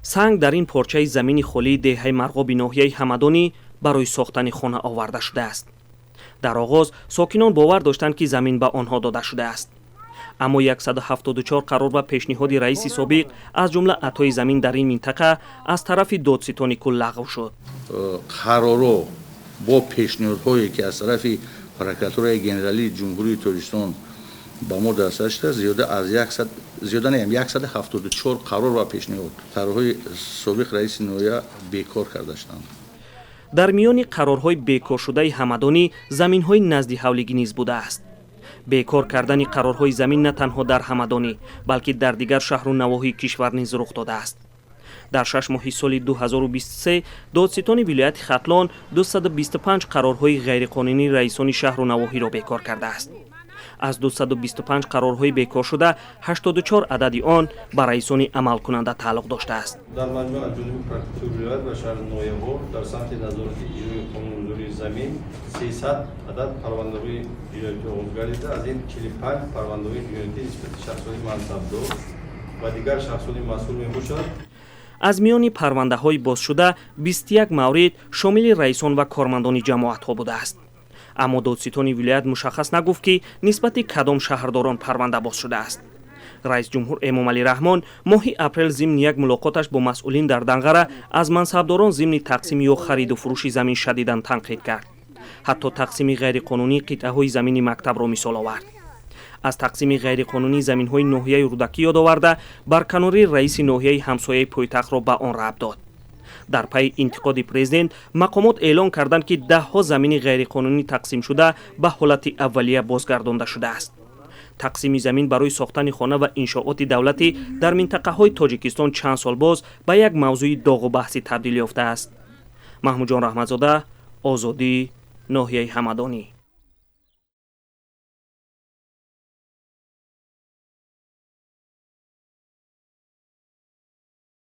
Санг дар ин порчаи замини холии деҳаи Марғоби ноҳияи Ҳамадонӣ барои сохтани хона оварда шудааст. Дар оғоз сокинон бовар доштанд, ки замин ба онҳо дода шудааст, аммо 174 қарор ва пешниҳоди раиси собиқ, аз ҷумла атои замин дар ин минтақа, аз тарафи додситони кул лағв шуд. Қарорҳо бо пешниҳодҳое, ки аз тарафи Прокуратураи генералии Ҷумҳурии Тоҷикистон ба мо дастрас шуда, зиёда аз 100, зиёда неам, 174 қарор ва пешниҳод, қарорҳои собиқ раиси ноҳия бекор карда шуданд. Дар миёни қарорҳои бекоршудаи Ҳамадонӣ заминҳои назди ҳавлигӣ низ будааст. Бекор кардани қарорҳои замин на танҳо дар Ҳамадонӣ, балки дар дигар шаҳру навоҳии кишвар низ рух додааст. Дар 6 моҳи соли 2023 додситони вилояти Хатлон 225 қарорҳои ғайриқонунии раисони шаҳру навоҳиро бекор кардааст. Аз 225 қарорҳои бекоршуда 84 адади он ба раисони амалкунанда тааллуқ доштааст. Дар маҷмӯъ аз ҷониби прокуратураи вилоят ва шаҳру ноҳияҳо дар самти назорати иҷрои қонунгузории замин 300 адад парвандаҳои ҷиноятӣ оғоз гардида, аз ин 45 парвандаҳои ҷиноятӣ нисбати шахсони мансабдор ва дигар шахсони масъул мебошад. Аз миёни парвандаҳои бозшуда 21 маврид шомили раисон ва кормандони ҷамоатҳо будааст, аммо додситони вилоят мушаххас нагуфт, ки нисбати кадом шаҳрдорон парванда боз шудааст. Раисҷумҳур Эмомалӣ Раҳмон моҳи апрел зимни як мулоқоташ бо масъулин дар Данғара аз мансабдорон зимни тақсим ё хариду фурӯши замин шадидан танқид кард. Ҳатто тақсими ғайриқонунии қитъаҳои замини мактабро мисол овард. Аз тақсими ғайриқонунии заминҳои ноҳияи Рӯдакӣ ёд оварда, барканории раиси ноҳияи ҳамсояи пойтахтро ба он рабт дод. Дар пайи интиқоди президент мақомот эълон карданд, ки даҳҳо замини ғайриқонунӣ тақсимшуда ба ҳолати аввалия бозгардонда шудааст. Тақсими замин барои сохтани хона ва иншооти давлатӣ дар минтақаҳои Тоҷикистон чанд сол боз ба як мавзӯи доғу баҳсӣ табдил ёфтааст. Маҳмудҷон Раҳматзода, «Озодӣ», ноҳияи Ҳамадонӣ.